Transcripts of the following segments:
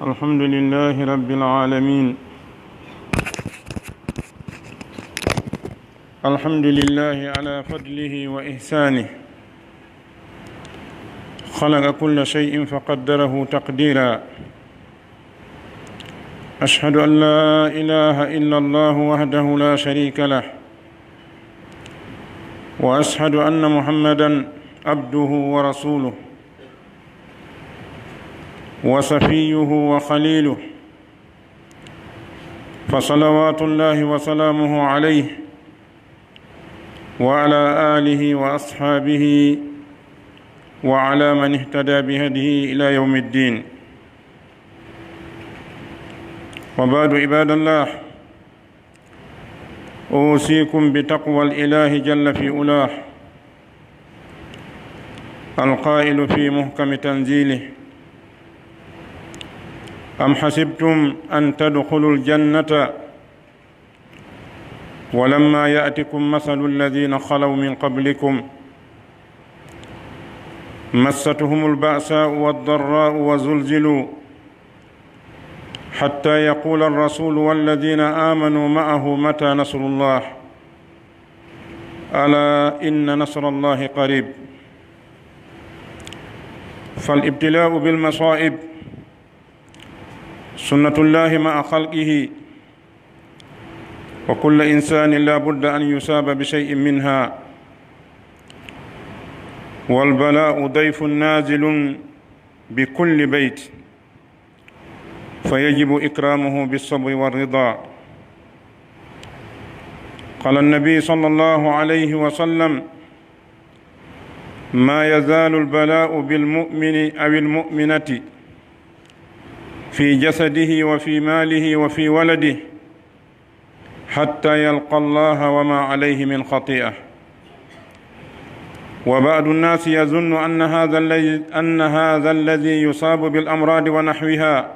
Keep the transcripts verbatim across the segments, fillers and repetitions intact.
الحمد لله رب العالمين. الحمد لله على فضله وإحسانه. خلق كل شيء فقدره تقديرا. أشهد أن لا إله إلا الله وحده لا شريك له، وأشهد أن محمدا عبده ورسوله، وصفيه وخليله، فصلوات الله وسلامه عليه وعلى آله وأصحابه وعلى من اهتدى بهديه إلى يوم الدين. وبعد، عباد الله، أوصيكم بتقوى الإله جل في علاه، القائل في محكم تنزيله: أم حسبتم أن تدخلوا الجنة ولما يأتكم مثل الذين خلوا من قبلكم مستهم البأساء والضراء وزلزلوا حتى يقول الرسول والذين آمنوا معه متى نصر الله ألا إن نصر الله قريب. فالابتلاء بالمصائب سنة الله مع خلقه، وكل إنسان لا بد أن يصاب بشيء منها، والبلاء ضيف نازل بكل بيت، فيجب إكرامه بالصبر والرضا. قال النبي صلى الله عليه وسلم: ما يزال البلاء بالمؤمن أو المؤمنة في جسده وفي ماله وفي ولده حتى يلقى الله وما عليه من خطيئة. وبعض الناس يظن أن هذا الذي، أن هذا الذي يصاب بالأمراض ونحوها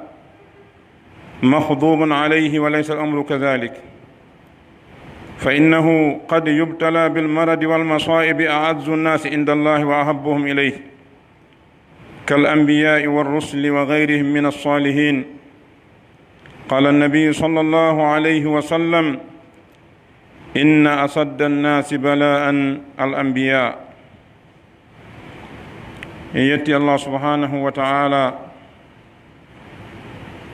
مغضوب عليه، وليس الأمر كذلك، فإنه قد يبتلى بالمرض والمصائب أعز الناس عند الله وأحبهم إليه، كالأنبياء والرسل وغيرهم من الصالحين. قال النبي صلى الله عليه وسلم: إن أشد الناس بلاء الأنبياء. En yetti Allah subhanahu wa ta'ala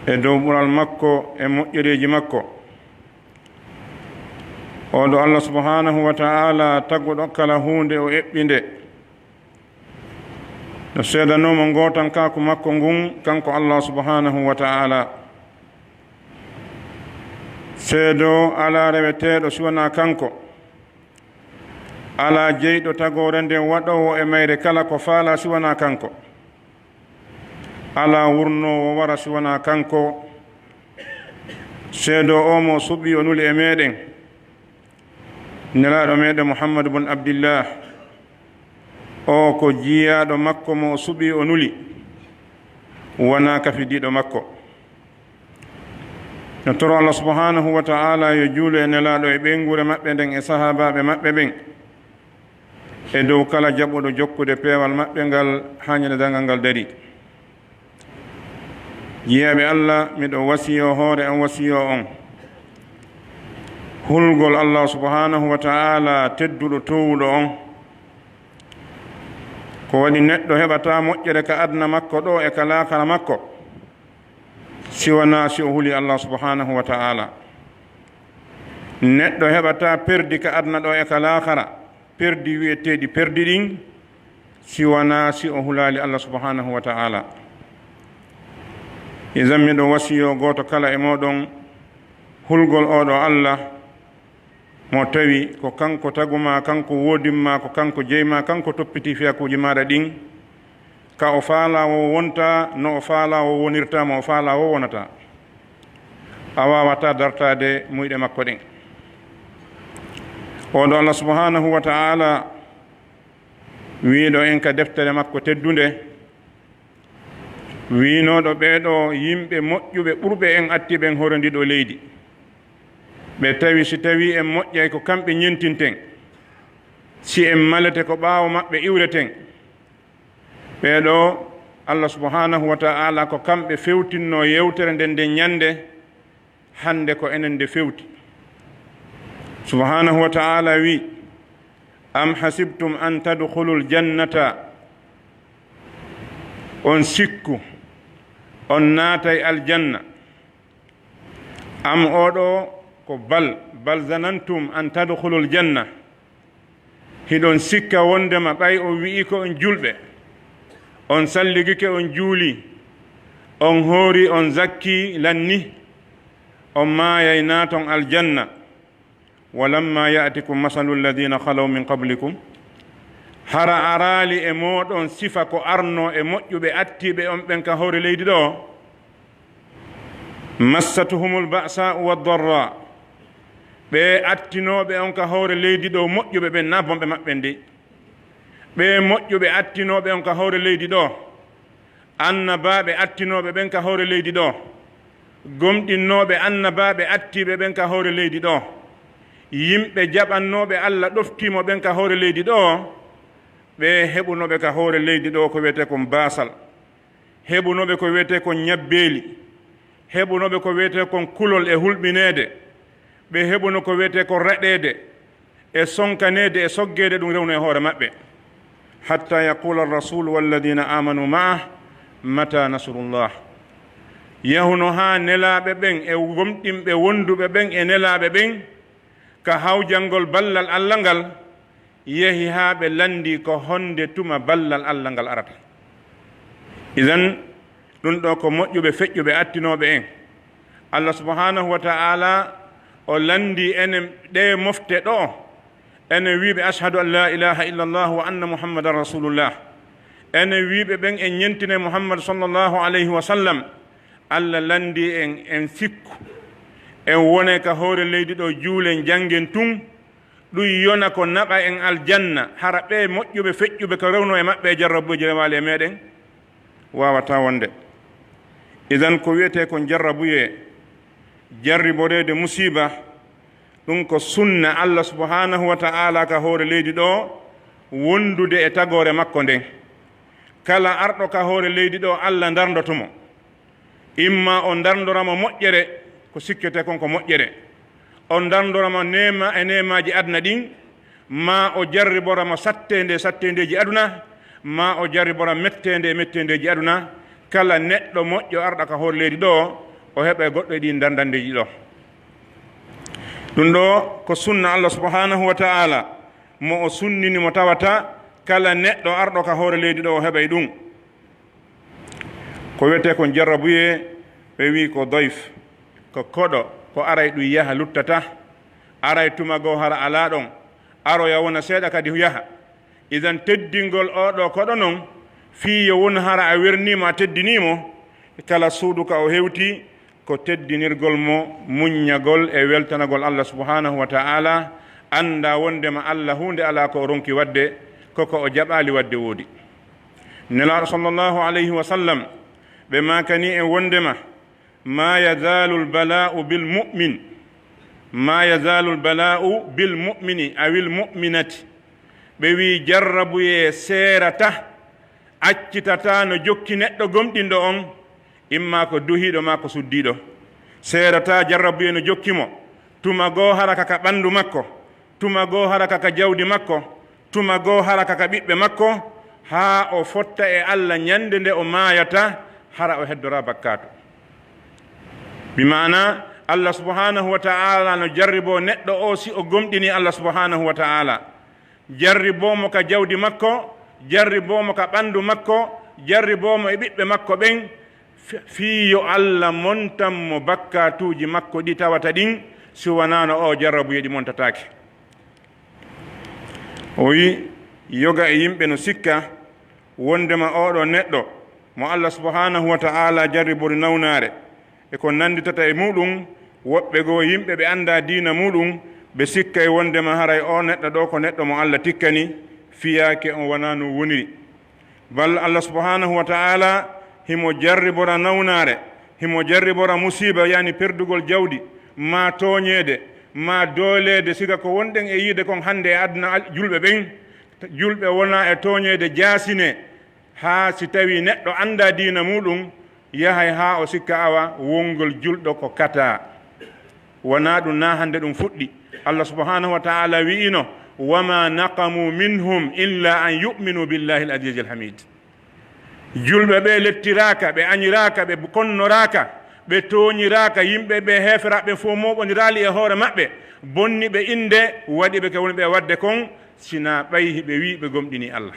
e dow ɓural makko e moƴƴereeji makko. Oo ɗoo Allah subhanahu wa ta'ala, taguɗo kala huunde, o eɓɓi nde. No seedanoo mo ngootankaaku makko ngun, kanko Allah subhanahu wa ta'ala. Seedoo alaa reweteeɗo si wanaa kanko. Alaa jeyɗo tagoore nden waɗoowo e mayre kala ko faalaa si wanaa kanko. Alaa wurnoowo wara si wanaa kanko. Seedoo oo mo suɓii o nuli e meɗen. Nelaaɗo meɗen Muhammadu bun Abdillah. Oo ko jiyaaɗo makko mo o suɓii o nuli. Wanaa kafidiiɗo makko. No toro Allah subhanahu wa ta'ala yo juulu e Nelaaɗo e ɓeynguure maɓɓe nden e sahaabaaɓe maɓɓe ɓen, e dow kala jaɓuɗo jokkude peewal maɓɓe ngal haa ñande darngal ngal darii. Jiyaaɓe Allah, miɗo wasiyoo hoore am, wasiyoo on hulgol Allah subhanahu wa ta'ala tedduɗo toowuɗo on. Ko waɗi neɗɗo heɓataa moƴƴere ka aduna makko ɗoo e ka laakara makko, si wanaa si o hulii Allah subhanahu wa ta'ala. Neɗɗo heɓataa perdi ka aduna ɗoo e ka laakara, perdi wi'eteeɗi perdi ɗin, si wanaa si o hulaali Allah subhanahu wa ta'ala. Izan miɗo wasiyoo gooto kala e mooɗon hulgol oo ɗoo Allah, mo tawi ko kanko tagumaa, kanko woodimmaa, ko kanko jeymaa, kanko toppitii fiyakuuji maaɗa ɗin, ka o faalaa woo wonta, no o faalaa woo wonirta, mo o faalaa woo wonata. A waawataa dartaade muyɗe makko ɗen. Oo ɗoo Allah subhanahu wa ta'ala, wiiɗo en ka deftere makko teddunde, wiinooɗo ɓee ɗoo yimɓe moƴƴuɓe ɓurɓe en atti ɓen hoore ndii ɗoo leydi. Ɓe tawi si tawii en moƴƴay ko kamɓe ñentinten, si en malete ko ɓaawo maɓɓe iwreten. Ɓee ɗoo Allah subhanahu wa ta'ala ko kamɓe fewtinnoo yewtere nden, nden ɲande, hande ko enen nde fewti. Subhanahu wa ta'ala wi, "Am hasibtum an tadkhulul jannata?" On sikku on naatay aljanna? Am, oo ɗoo ko bal, "Bal zanantum an tadkhulul janna." Hiɗon sikka wondema ɓay on wi'i ko on julɓe, on salligike, on juuli, on hoori, on zakki lanni, on maayay naaton aljanna. "Walamma ya'tikum masalul ladina khalaw min qablikum." Hara araali e mooɗon sifa ko arnoo e moƴƴuɓe attiiɓe on ɓen ka hoore leydi ɗoo? "Massatuhumul ba'sa'u wad-darra." Ɓee attinooɓe on ka hoore leydi ɗoo, moƴƴuɓe ɓen, naa bonɓe maɓɓe ndi. Ɓee moƴƴuɓe attinooɓe on ka hoore leydi ɗoo, annabaaɓe attinooɓe ɓen ka hoore leydi ɗoo, gomɗinnooɓe annabaaɓe attiiɓe ɓen ka hoore leydi ɗoo, yimɓe jaɓannooɓe Alla ɗoftii mo ɓen ka hoore leydi ɗoo, ɓee heɓuno ɓe ka hoore leydi ɗoo ko wi'etee kon baasal. Heɓuno ɓe ko wi'etee kon ɲabbeeli, heɓuno ɓe ko wi'etee kon kulol e hulɓineede, ɓe heɓuno ko wi'etee kon raɗeede e sonkaneede e soggeede, ɗum rewno e hoore maɓɓe. "Hatta yaqula ar-rasulu walladina amanu ma'ah, mata nasrullah." Yahuno haa nelaaɓe ɓen e gomɗinɓe wonduɓe ɓen e nelaaɓe ɓen ka hawjangol ballal Alla ngal, yehi haa ɓe lanndii ko honde tuma ballal Alla ngal arata. Idan, ɗum ɗoo ko moƴƴuɓe feƴƴuɓe attinooɓe en. Alla subhanahu wa ta'ala o lanndii enen ɗee mofte ɗoo, enen wiiɓe, "Ashhadu an la ilaha illallah wa anna Muhammadan rasulullah." Enen wiiɓe ɓen, en ɲentine Muhammad sallallahu alayhi wa sallam. Alla lanndii en, en sikku, en wone ka hoore leydi ɗoo, juulen, janngen tun, ɗum yona ko naɓa en aljanna, hara ɓee moƴƴuɓe feƴƴuɓe ko rewno e maɓɓe e jarrabuuji rewaali e meɗen? Waawataa wonde. Idan, ko wi'etee kon jarrabuyee, jarriboreede musiiba, ɗum ko sunna Alla subhanahu wa ta'ala ka hoore leydi ɗoo, wondude e tagoore makko nden. Kala arɗo ka hoore leydi ɗoo, Alla ndarndoto mo. Imma o ndarndora mo moƴƴere, ko sikketee kon ko moƴƴere. O ndarndora mo neema e neemaaji aduna ɗin, maa o jarribora mo satteende e satteendeeji aduna, maa o jarribora metteende e metteendeeji aduna. Kala neɗɗo moƴƴo arɗo ka hoore leydi ɗoo, o heɓay goɗɗo e ɗin ndarndandeeji ɗoo. Ɗum ɗoo ko sunna Allah subhanahu wa ta'ala, mo o sunnini mo tawata kala neɗɗo arɗo ka hoore leydi ɗoo, o heɓay ɗum. Ko wi'etee kon jarrabuyee, ɓe wi'i ko dayf, ko koɗo, ko aray ɗum yaha luttata, aray tuma goo hara alaa ɗon, aroya wona seeɗa kadi yaha. Idan teddingol oo ɗoo koɗo non, fii yo won hara a wernii mo, a teddinii mo, kala suudu ka o hewti, ko teddinirgol mo, muññagol e weltanagol Allah subhanahu wa ta'ala, annda wondema Allah huunde alaa ko o ronki waɗde, ko ko o jaɓaali waɗde woodi. Nelaaɗo sallallahu alayhi wa sallam, ɓe maakani en wondema, "Ma yazaalul balaa'u bil mu'min, ma yazaalul balaa'u bil mu'mini awil mu'minati." Ɓe wi'i jarrabuyee seerata, accitata no jokki neɗɗo gomɗinɗo on, imma ko duhiiɗo maa ko suddiiɗo. Seerata jarrabuyee no jokki mo, tuma goo hara ka ka ɓandu makko, tuma goo hara ka ka jawdi makko, tuma goo hara ka ka ɓiɓɓe makko, haa o fotta e Allah ɲande nde o maayata, hara o heddoraa bakkaatu. Bi maana, Allah subhanahu wa ta'ala no jarriboo neɗɗo oo si o gomɗinii Allah subhanahu wa ta'ala. Jarriboo mo ka jawdi makko, jarriboo mo ka ɓandu makko, jarriboo mo e ɓiɓɓe makko ɓen, fi-, fii yo Alla montan mo bakkaatuuji makko ɗi tawata ɗin, si wanaano oo jarrabuyee ɗi montataake. O wi'i, yoga e yimɓe no sikka wondema oo ɗoo neɗɗo mo Alla subhanahu wa ta'ala jarribori nawnaare, e ko nannditata e muuɗum, woɓɓe goo yimɓe ɓe anndaa diina muuɗum, ɓe sikkay wondema haray oo neɗɗo ɗoo ko neɗɗo mo Alla tikkani, fiyaake on wanaa no woniri. Bal Allah subhanahu wa ta'ala himo jarribora nawnaare, himo jarribora musiiba, yani perdugol jawdi, maa tooñeede, maa dooleede, siga ko wonɗen e yiide kon hannde e aduna al-, julɓe ɓen, julɓe wona e tooñeede, jaasinee, Haa si tawii neɗɗo anndaa diina muuɗum, yahay haa o sikka awa wongol julɗo ko kataa. Wanaa ɗum, naa hannde ɗum fuɗɗi. Allah subhanahu wa ta'ala wi'ino, "Wa ma naqamu minhum illa an yu'minu billahi al-azizi al-hamid." Julɓe ɓe lettiraaka, ɓe añiraaka, ɓe konnoraaka, ɓe tooñiraaka, yimɓe ɓe heeferaaɓe fof mooɓondiraali e hoore maɓɓe, bonni ɓe innde, waɗi ɓe ko woni ɓe waɗde kon, sinaa ɓay hiɓe wi'i ɓe gomɗini Allah.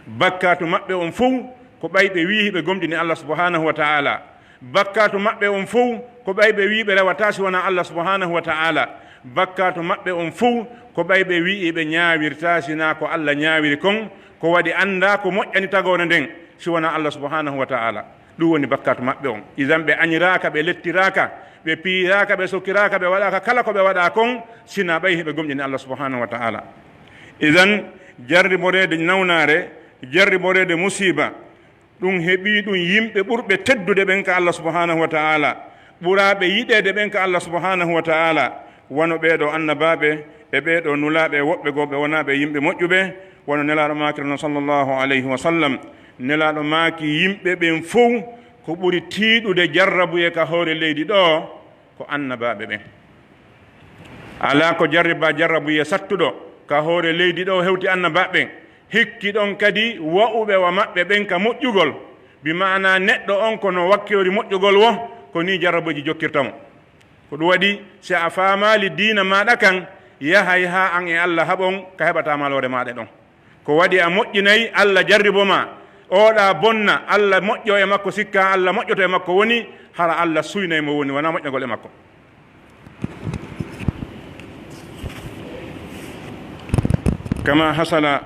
Bakkaatu maɓɓe on fow ko ɓay ɓe wi'i hiɓe gomɗini Allah subhanahu wa ta'ala. Bakkaatu maɓɓe on fow ko ɓay ɓe wi'i ɓe rewataa si wanaa Allah subhanahu wa ta'ala. Bakkaatu maɓɓe on fow ko ɓay ɓe wi'i ɓe ñaawirtaa sinaa ko Allah ñaawiri kon, ko waɗi anndaa ko moƴƴani tagoore nden si wanaa Allah subhanahu wa ta'ala. Ɗum woni bakkaatu maɓɓe on. Idan ɓe añiraaka, ɓe lettiraaka, ɓe piiraaka, ɓe sokiraaka, ɓe waɗaaka kala ko ɓe waɗaa kon, sinaa ɓay hiɓe gomɗini Allah subhanahu wa ta'ala. Idan jarriboreede nawnaare, jarriboreede musiiba, ɗum heɓii ɗum yimɓe ɓurɓe teddude ɓen ka Allah subhanahu wa ta'ala, ɓuraaɓe yiɗeede ɓen ka Allah subhanahu wa ta'ala, wano ɓee ɗoo annabaaɓe e ɓee ɗoo nulaaɓe e woɓɓe goo ɓe wonaa ɓe yimɓe moƴƴuɓe, wano Nelaaɗo maakirno sallallahu alayhi wa sallam. Nelaaɗo maaki yimɓe ɓen fow ko ɓuri tiiɗude jarrabuye ka hoore leydi ɗoo ko annabaaɓe ɓen. Alaa ko jarribaa jarrabuye sattuɗo ka hoore leydi ɗoo hewti annabaaɓe ɓen. Hikki ɗon kadi wa'uɓe wa maɓɓe ɓen ka moƴƴugol, bi ma'anaa neɗɗo on ko no wakkilori moƴƴugol wo, ko nii jarrabuyeeji jokkirta mo. Ko ɗum waɗi, si a faamaali diina maaɗa kan, yahay haa an e Allah haɓon ka heɓataa maloore maaɗa ɗon. Ko waɗi a moƴƴinay, Allah jarribo ma, oɗa bonna, Allah moƴƴo e makko, sikka Allah moƴƴoto e makko woni, hara Allah suynay mo woni, wonaa moƴƴagol e makko. كما حصل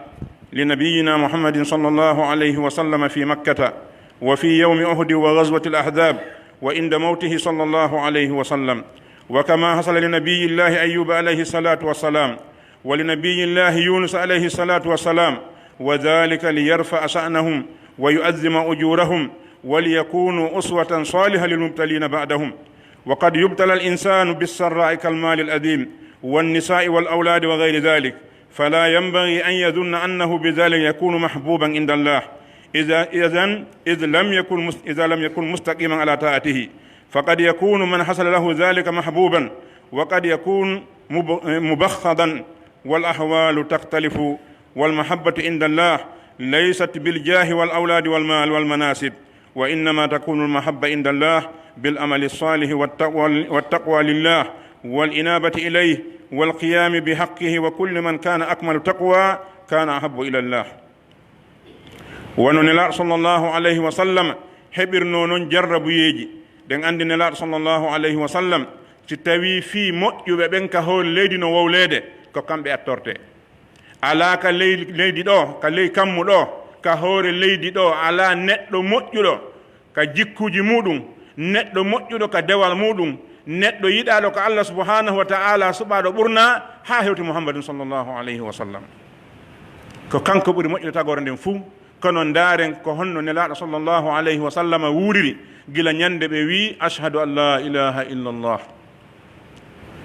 لنبينا محمد صلى الله عليه وسلم في مكة، وفي يوم أحد وغزوة الأحزاب، وعند موته صلى الله عليه وسلم، وكما حصل لنبي الله أيوب عليه الصلاة والسلام، ولنبي الله يونس عليه الصلاة والسلام، وذلك ليرفع شأنهم ويعظم أجورهم وليكونوا أسوة صالحة للمبتلين بعدهم. وقد يبتلى الإنسان بالسراء كالمال العظيم والنساء والأولاد وغير ذلك، فلا ينبغي أن يظن أنه بذلك يكون محبوبا عند الله، إذا، إذن، إذ لم يكن مس-، إذا لم يكن مستقيما على طاعته، فقد يكون من حصل له ذلك محبوبا، وقد يكون مب-، مبغضا، والأحوال تختلف، والمحبة عند الله ليست بالجاه والأولاد والمال والمناصب، وإنما تكون المحبة عند الله بالعمل الصالح والتقوى، والتقوى لله والإنابة إليه والقيام بحقه، وكل من كان أكمل تقوى كان أحب إلى الله. Wano Nelaaɗo sallallahu alayhi wa sallam heɓirnoo non jarrabuyeeji, ɗen anndi Nelaaɗo sallallahu alayhi wa sallam, si tawii fii moƴƴuɓe ɓen ka hoore leydi no wowleede, ko kamɓe attortee. Alaa ka ley-, leydi ɗoo, ka ley kammu ɗoo, ka hoore leydi ɗoo, alaa neɗɗo moƴƴuɗo ka jikkuuji muuɗum, neɗɗo moƴƴuɗo ka dewal muuɗum, neɗɗo yiɗaaɗo ka Allah subhanahu wa ta'ala, suɓaaɗo ɓurnaa, haa hewti Muhammadun sallallahu alayhi wa sallam. Ko kanko ɓuri moƴƴude tagoore nden fuu. Kono ndaaren ko honno Nelaaɗo sallallahu alayhi wa sallam wuuriri gila ñande ɓe wi'i, "Ashhadu an laa ilaaha illallah."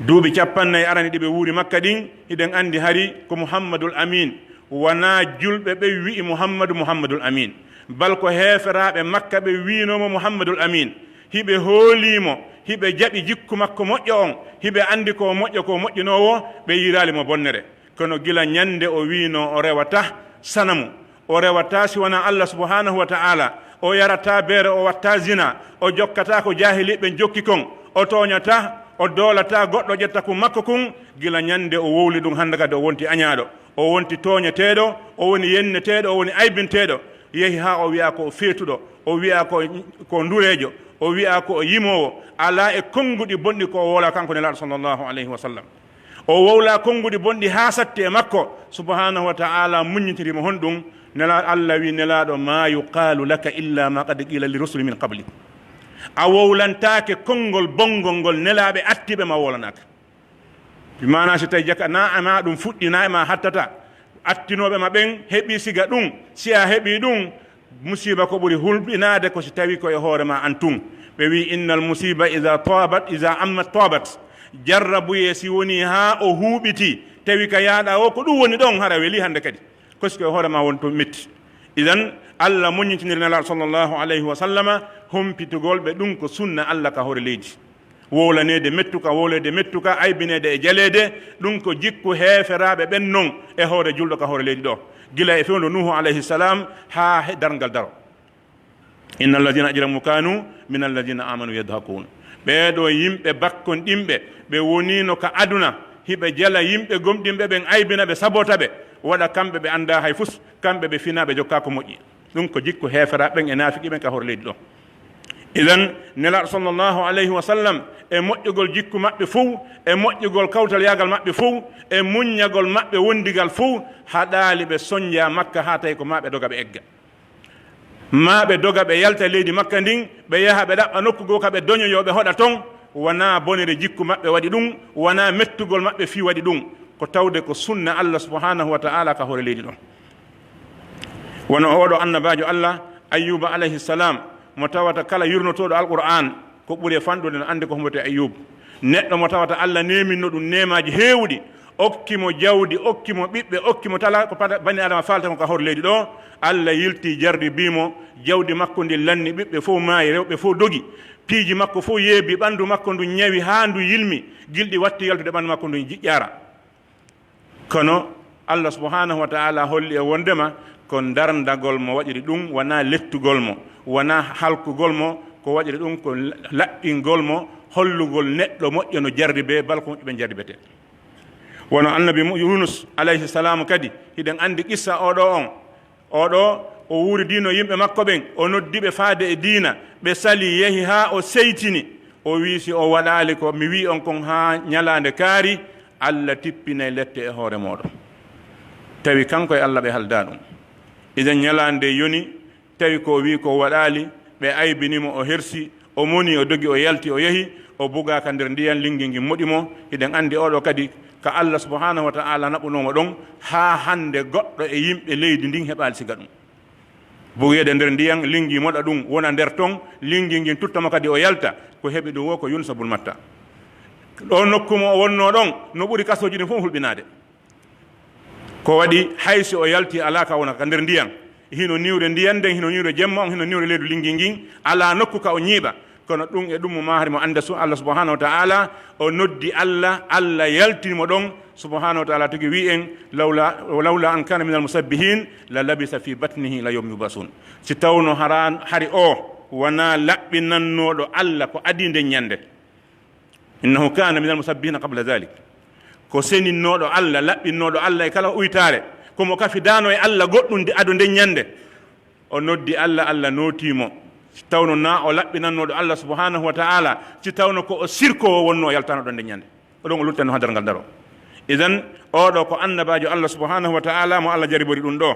Duuɓi cappannayi arani ɗi ɓe wuuri Makka ɗin, hiɗen anndi hari ko Muhammadul Amin. Wanaa julɓe ɓe wi'i Muhammadu Muhammadul Amin. Bal ko heeferaaɓe Makka ɓe wi'inoo mo Muhammadul Amin. Hiɓe hoolii mo, hiɓe jaɓi jikku makko moƴƴo on, hiɓe anndi ko o moƴƴo, ko o moƴƴinoowo, ɓe yiiraali mo bonnere. Kono gila ñande o wi'inoo o rewata sanamu, o rewataa si wanaa Allah subhanahu wa ta'ala, o yarataa beere, o wattaa zina, o jokkataa ko jaahiliiɓe ɓen jokki kon, o tooñataa, o doolataa goɗɗo ƴetta kun makko kun, gila ñande o wowli ɗun, hande kadi o wonti añaaɗo, o wonti tooñeteeɗo, o woni yenneteeɗo, o woni aybinteeɗo, yehi haa o wi'a ko o feetuɗo, o wi'a ko, ko ndureejo, o wi'a ko o yimoowo, alaa e konnguɗi bonɗi ko o wowla kanko Nelaaɗo sallallahu alayhi wa sallam. O wowla konnguɗi bonɗi haa satti e makko, subhanahu wa ta'ala muññitiri mo honɗun. Nela-, Allah wi Nelaaɗo, "Ma yuqalu laka illa ma qad qila li rusuli min qabli." A wowlantaake konngol bonngol ngol nelaaɓe attiiɓe ma wowlanaaka. Bi maanaa si tawi jaka, na e ma ɗum fuɗɗi, na e ma hattata. Attinooɓe ma ɓen heɓi siga ɗum, si a heɓi ɗum, musiiba ko ɓuri hulɓinaade ko si tawi ko e hoore ma an tun. Ɓe wi, "Innal musiba iza tabat, iza ammat tabat." Jarrabuyee si woni haa o huuɓiti, tawi ka yaaɗa o ko ɗum woni ɗon, hara weli hande kadi. Ko si ko e hoore ma woni to metti. Idan, Alla muññitiniri Nelaaɗo sallallahu alayhi wa sallama, humpitugol ɓe, ɗun ko sunna Alla ka hoore leydi. Wowlaneede mettuka, wowleede mettuka, aybineede e jaleede, ɗun ko jikku heeferaaɓe ɓen non e hoore julɗo ka hoore leydi ɗoo, gila e fewndo Nuuhu alayhi salam haa he darngal daro. Inna alladhina ajramu kanu min alladhina amanu yadhakun. Ɓee ɗoo yimɓe bakkonɗinɓe, ɓe woniino ka aduna, hiɓe jala yimɓe gomɗinɓe ɓen, aybina ɓe, sabota ɓe, waɗa kamɓe ɓe anndaa hay fus, kamɓe ɓe finaa, ɓe jokkaa ko moƴƴi. Ɗun ko jikku heeferaa ɓen e naafiki ɓen ka hoore leydi ɗoo. Idan, Nelaaɗo sallallahu alayhi wa sallam, e moƴƴugol jikku maɓɓe fow, e moƴƴugol kawtalyaagal maɓɓe fow, e muññagol maɓɓe wondigal fow, haɗaali ɓe sonjaa Makka haa tawi ko maa ɓe doga ɓe egga. Maa ɓe doga ɓe yalta leydi Makka ndin, ɓe yaha ɓe ɗaɓɓa nokku goo ka ɓe doñoyoo ɓe hoɗa ton, wanaa bonere jikku maɓɓe waɗi ɗun, wanaa mettugol maɓɓe fii waɗi ɗun, ko tawde ko sunna Alla subhanahu wa ta'ala ka hoore leydi ɗon. Wano oo ɗoo annabaajo Alla, Ayyuba alayhi salam, mo tawata kala yurnotooɗo Alqur'aan, ko ɓuri e fanɗude no anndi ko humbete Ayyub. Neɗɗo mo tawata Alla neeminno ɗun neemaaji heewuɗi, okki mo jawdi, okki mo ɓiɓɓe, okki mo tala ko pada-, bani Aadama faalata kon ka hoore leydi ɗoo. Alla yilti jarribii mo, jawdi makko ndin lanni, ɓiɓɓe fow maayi, rewɓe fow dogi, piiji makko fow yeebi, ɓandu makko ndun ñawi haa ndu yilmi, gilɗi watti yaltude ɓandu makko ndun jiƴƴaara. Kono Alla subhanahu wa ta'ala holli en wondema ko ndarndagol mo waɗiri ɗun, wanaa lettugol mo, wanaa halkugol mo, ko waɗiri ɗun ko laɓɓingol mo, hollugol neɗɗo moƴƴo no jarribee, bal ko moƴƴuɓe jarribetee. Wano annabi Mu-, Yunus alayhi salam kadi, hiɗen anndi qissa oo ɗoo on. Oo ɗoo, o wuuridiino yimɓe makko ɓen, o noddi ɓe faade e diina, ɓe salii, yehi haa o seytini. O wi'i, "Si o waɗaali ko mi wi'i on kon haa ñalaande kaari, Alla tippinay lette e hoore mooɗon." Tawi kanko e Alla ɓe haldaa ɗun. Idan ñalaande yoni, tawi ko o wi'i ko waɗaali, ɓe aybini mo, o hersi, o moni, o dogi, o yalti, o yehi, o bugaa ka nder ndiyan, lingi ngin moɗi mo. Hiɗen anndi oo ɗoo kadi ka Alla subhanahu wa ta'ala naɓunoo mo ɗon, haa hannde goɗɗo e yimɓe leydi ndin heɓaali siga ɗun. Bugeede nder ndiyan, lingi moɗa ɗun, wona nder ton, lingi ngin tutta mo kadi o yalta, ko heɓi ɗun woo ko Yunusa bun Matta. Ɗoo nokku mo o wonnoo ɗon, no ɓuri kasooji ɗin fow hulɓinaade. Ko waɗi hay si o yalti alaa ka wona ka nder ndiyan, hino niwre ndiyan nden, hino niwre jemma on, hino niwre leydu lingi ngin, alaa nokku ka o ñiiɓa. Kono ɗun e ɗun mo mahri mo annda su-, Alla subhanahu wa ta'ala, o noddi Alla, Alla yaltini mo ɗon subhanahu wa ta'ala. Tigi wi'i en, "Lawla, lawla an kana minal musabbihin, la labisa fi batnihi ila yawmi yub'asun." Si tawno haran-, hari o wona laɓɓinannooɗo Alla ko adii nden ñande. "Innahu kana minal musabbihina qabla dhalik." Ko seninnooɗo Alla, laɓɓinnooɗo Alla e kala uytaare, ko mo kafidaano e Alla goɗɗun de ado nden ñande. O noddi Alla, Alla nootii mo. Si tawno na o laɓɓinannooɗo Alla subhanahu wa ta'ala, si tawno ko o sirkoowo wonnoo, o yaltaano ɗon nden ñande. O ɗon o luttano hadar ngal daro. Idan, oo ɗoo ko annabaajo Alla subhanahu wa ta'ala mo Alla jarribori ɗun ɗoo.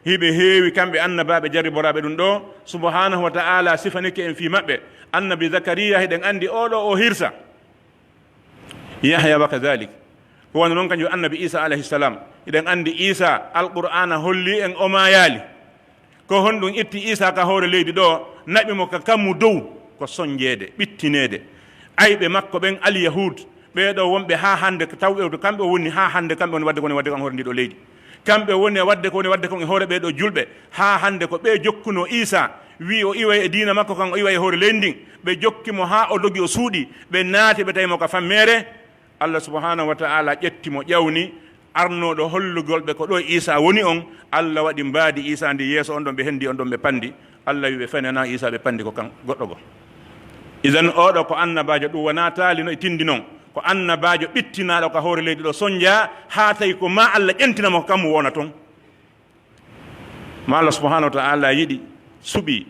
Hiɓe heewi kamɓe annabaaɓe jarriboraaɓe ɗun ɗoo. Subhanahu wa ta'ala sifanike en fii maɓɓe. Annabi Zakariya, hiɗen anndi oo ɗoo o hirsa. Yahya wa kadhalik. Ko wano non kanjum annabi Isa alayhi salam. Hiɗen anndi Isa, Alqur'aana holli en o maayaali. Ko honɗun itti Iisaa ka hoore leydi ɗoo, naɓi mo ka kammu dow? Ko sonjeede, ɓittineede. Ayɓe makko ɓen, Alyahud, ɓee ɗoo wonɓe haa hannde, taw ɓe to kamɓe woni haa hannde, kamɓe woni waɗde ko woni waɗde kon hoore ndii ɗoo leydi. Kamɓe woni e waɗde ko woni waɗde kon e hoore ɓee ɗoo julɓe. Haa hannde ko ɓe jokkunoo Iisaa, wi'i o iway e diina makko kan, o iway e hoore leydi ndin. Ɓe jokki mo haa o dogi, o suuɗii. Ɓe naati, ɓe tawi mo ka fammeere. Allah subhanahu wa ta'ala ƴetti mo, ƴawni, arnooɗo hollugol ɓe ko ɗoo Iisaa woni on. Allah waɗi mbaadi Iisaa ndin yeeso on ɗon, ɓe hendi on ɗon, ɓe pandi. Allah wi'i ɓe fenanaa Iisaa, ɓe pandi ko kan goɗɗo goo. Idan, oo ɗoo ko annabaajo, ɗum wonaa taali no e tindi non. Ko annabaajo ɓittinaaɗo ka hoore leydi ɗoo, sonjaa haa tawi ko maa Allah ƴentina mo ko kammu wona ton. Ma Allah subhanahu wa ta'ala yiɗi, suɓii.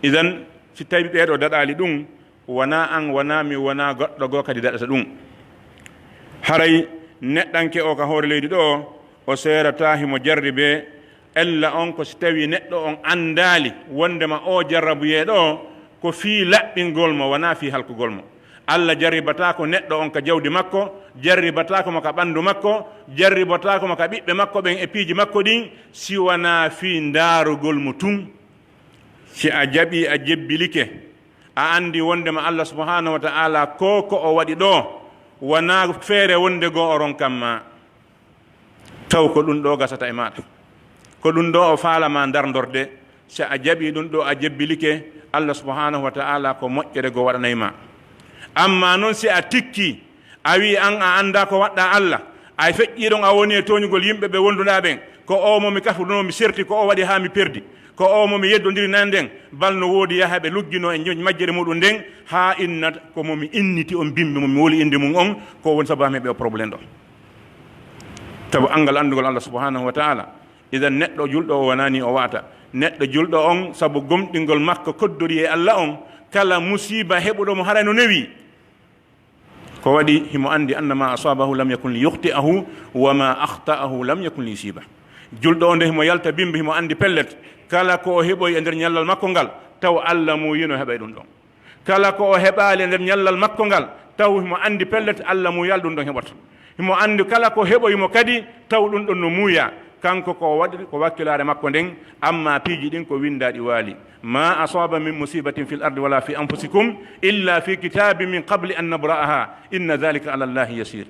Idan, si tawi ɓee ɗoo daɗaali ɗum, wonaa an, wonaa min, wonaa goɗɗo goo kadi daɗata ɗum. Haray neɗɗanke oo ka hoore leydi ɗoo, o seerataa himo jarribee. Ella on ko si tawii neɗɗo on anndaali wondema oo jarrabuyee ɗoo ko fii laɓɓingol mo, wonaa fii halkugol mo. Allah jarribataako neɗɗo on ka jawdi makko, jarribataako mo ka ɓanndu makko, jarribataako mo ka ɓiɓɓe makko ɓen e piiji makko ɗin, si wanaa fii ndaarugol mo tun. Si a jaɓii, a jebbilike, a anndi wondema Allah subhanahu wa ta'ala ko ko o waɗi ɗoo, wanaa feere wonde goo o ronkan ma. Taw ko ɗum ɗoo gasata e maaɗa. Ko ɗum ɗoo o faala ma ndarndorde. Si a jaɓii ɗun ɗoo, a jebbilike, Allah subhanahu wa ta'ala ko moƴƴere goo waɗanay ma. Amma non si a tikkii, a wi'i an a anndaa ko waɗɗaa Allah, a feƴƴii ɗon a woni e tooñugol yimɓe ɓe wonduɗaa ɓen, ko oo mo mi kafrunoo mi serti, ko o waɗi haa mi perdi, ko oo mo mi yeddondiri nan nden, bal no woodi yaha ɓe lugginoo e njo-, majjere muɗum nden, haa inna ko mo mi inniti on bimbi mo mi woli innde mum on, ko woni sabu haa mi heɓi o problème ɗo. Sabu anngal anndugol Allah subhanahu wa ta'ala. Idan neɗɗo julɗo o wonani o wa'ata. Neɗɗo julɗo on, sabu gomɗingol makko koddori e Allah on, kala musiiba heɓuɗo mo haray no newi. Ko waɗi himo anndi anna ma asabahu lam yakun li yukhti'ahu wa ma akhta'ahu lam yakun li yusiba. Julɗo on de himo yalta bimbi, himo anndi pellet, kala ko o heɓoyi e nder ñallal makko ngal, taw Allah muuyino heɓay ɗum ɗon. Kala ko o heɓaali e nder ñallal makko ngal, taw himo anndi pellet Allah muuyal ɗum ɗon heɓoto. Himo anndi kala ko heɓoyi mo kadi, taw ɗum ɗon no muuya. Kanko ko o waɗi ko wakkilaare makko nden, amma piiji ɗin ko winndaaɗi waali. Ma asaba min musibatin fil ardi wala fi anfusikum illa fi kitabin min qabli an nabra'aha, inna dhalika ala Allahi yasir.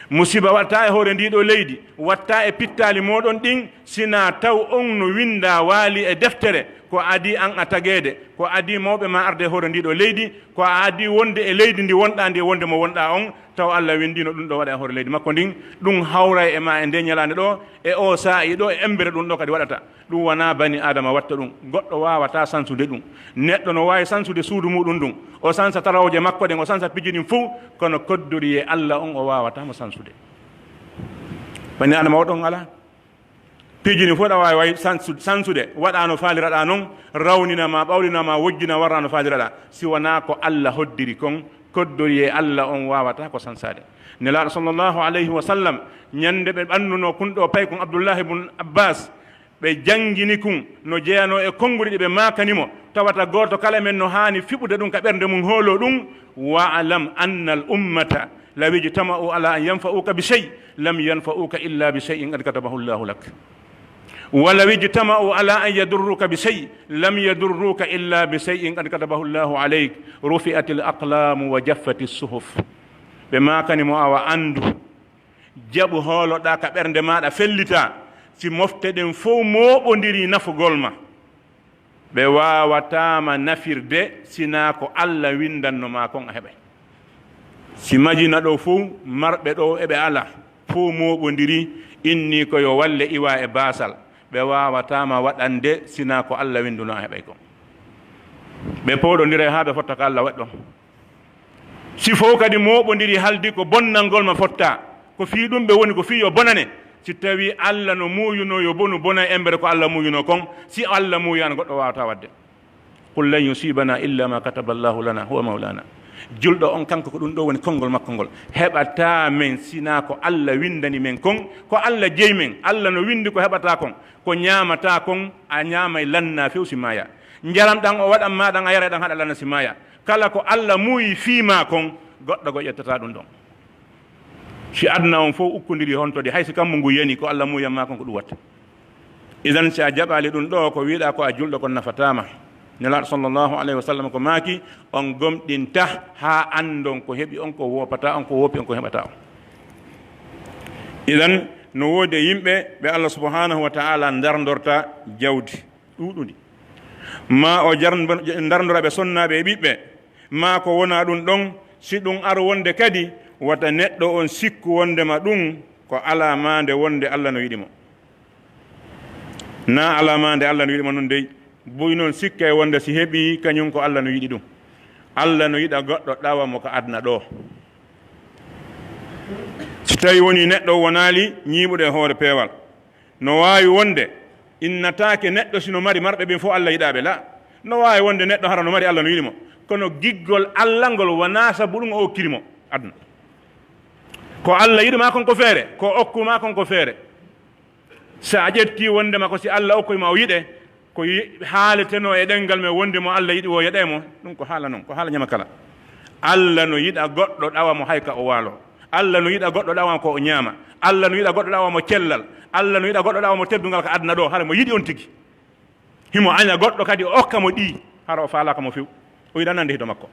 Musiba waɗataa e hoore ndii ɗoo leydi, waɗtaa e pittaali mooɗon ɗin, sinaa taw on no winndaa waali e deftere, ko adii an a tageede, ko adii mawɓe maa arde e hoore ndii ɗoo leydi, ko a adii wonde e leydi ndi wonɗaa ndi e wonde mo wonɗaa on, taw Alla winndiino ɗum ɗoo waɗa e hoore leydi makko ndin, ɗum hawray e maa e ndee ñalaande ɗoo, e oo saa'i ɗoo, e emmbere ɗum ɗoo kadi waɗata. Ɗum wonaa bani Aadama watta ɗum. Goɗɗo waawataa sansude ɗum. Neɗɗo no waawi sansude suudu muuɗum ndun. O sansa tarawooje makko ɗen, o sansa piiji ɗin fow, kono koddoriyee Alla on o waawataa mo sansude. Bani Aadama o ɗon alaa. Piiji ɗin fow ɗa waawi wayi sansu-, sansude, waɗaa no faaliraɗaa non, rawnina ma, ɓawlina ma, wojjina, warra no faaliraɗaa. Si wonaa ko Alla hoddiri kon, koddoriyee Alla on waawataa ko sansaade. Nelaaɗo sallallahu alayhi wa sallam, ñande ɓe ɓannunoo kun ɗoo paykun Abdullahi bun Abbas, ɓe janngini kun no jeyanoo e konguɗi ɗi ɓe maakani mo, tawata gooto kala men no haani fiɓude ɗum ka ɓernde mum, hooloo ɗum, "Wa'lam anna al ummata law ijtama'u ala an yanfa'uka bi shay, lam yanfa'uka illa bi shay'in qad katabahu Allahu lak. Wa law ijtama'u ala an yadurruka bi shay, lam yadurruka illa bi shay'in qad katabahu Allahu alayk. Rufi'atil aqlamu wa jaffatis suhuf." Ɓe maakani mo, "Awa anndu, jaɓu hooloɗaa ka ɓernde maaɗa, fellitaa, si mofte ɗen fow mooɓondirii nafugol ma, ɓe waawataa ma nafirde, sinaa ko Alla winndanno maa kon a heɓay. Si Madina ɗoo fow, marɓe ɗoo eɓe alaa, fow mooɓondirii, innii ko yo walle iwa e baasal, ɓe waawataa ma waɗande, sinaa ko Alla winnduno a heɓay kon." Ɓe pooɗondiray haa ɓe fotta ka Alla waɗi ɗon. Si fow kadi mooɓondiri haldi ko bonnangol ma fottaa, ko fii ɗum ɓe woni, ko fii yo bonane. Si tawii Alla no muuyunoo yo bonu, bona embere ko Alla muuyunoo kon, si Alla muuyaano goɗɗo waawataa waɗde. "Qul lan yusibana illa ma kataba Allahu lana huwa mawlana." Julɗo on kanko ko ɗum ɗoo woni konngol makko ngol. Heɓataa men sinaa ko Alla winndani men kon, ko Alla jeyi men. Alla no winndi ko heɓataa kon, ko ñaamataa kon, a ñaamay lannaa few si maayaa. Njaram ɗan o waɗan maa ɗan, a yaray ɗan haɗa lanna si maayaa. Kala ko Alla muuyi fii maa kon, goɗɗo goo ƴettataa ɗum ɗon. Si aduna on fow ukkondiri hontode, hay si kammu ngu yani, ko Alla muuyan maa kon ko ɗum watta. Idan, si a jaɓaali ɗum ɗoo, ko wi'uɗaa ko a julɗo kon nafataa ma. Nelaaɗo sallallahu alayhi wa sallam ko maaki, "On gomɗinta haa anndon ko heɓi on, ko woopataa on, ko woopi on, ko heɓataa on." Idan, no woodi e yimɓe ɓe Alla subhanahu wa ta'ala ndarndorta jawdi ɗuuɗundi. Maa o jar-, ndarndora ɓe sonnaaɓe e ɓiɓɓe, maa ko wonaa ɗum ɗon, si ɗum ar wonde kadi, wata neɗɗo on sikku wondema ɗum ko alaa maande wonde Alla no yiɗi mo. Naa alaa maande Alla no yiɗi mo non dey, buy non sikkay wonde si heɓii kañum ko Alla no yiɗi ɗum. Alla no yiɗa goɗɗo ɗawa mo ka aduna ɗoo. Si tawii wonii neɗɗo wonaali ñiiɓude e hoore peewal, no waawi wonde innataake neɗɗo si no mari marɓe ɓen fow Alla yiɗaa ɓe, laa. No waawi wonde neɗɗo hara no mari Alla no yiɗi mo. Kono giggol Alla ngol wonaa sabu ɗum o okkiri mo aduna. Ko Alla yiɗi maa kon ko feere, ko okku maa kon ko feere. Si a ƴettii wondema ko si Alla okkoy ma o yiɗe, ko yi-, haaletenoo e ɗemngal men wonde mo Alla yiɗi woo yeɗay mo, ɗum ko haala non, ko haala ñama kala. Alla no yiɗa goɗɗo ɗawa mo hay ka o waaloo. Alla no yiɗa goɗɗo ɗawa ko o ñaama. Alla no yiɗa goɗɗo ɗawa mo cellal. Alla no yiɗa goɗɗo ɗawa mo teddungal ka aduna ɗoo, hara mo yiɗi on tigi. Himo aña goɗɗo kadi o okka mo ɗi, hara o faalaaka mo few. O yiɗa nande hido makko.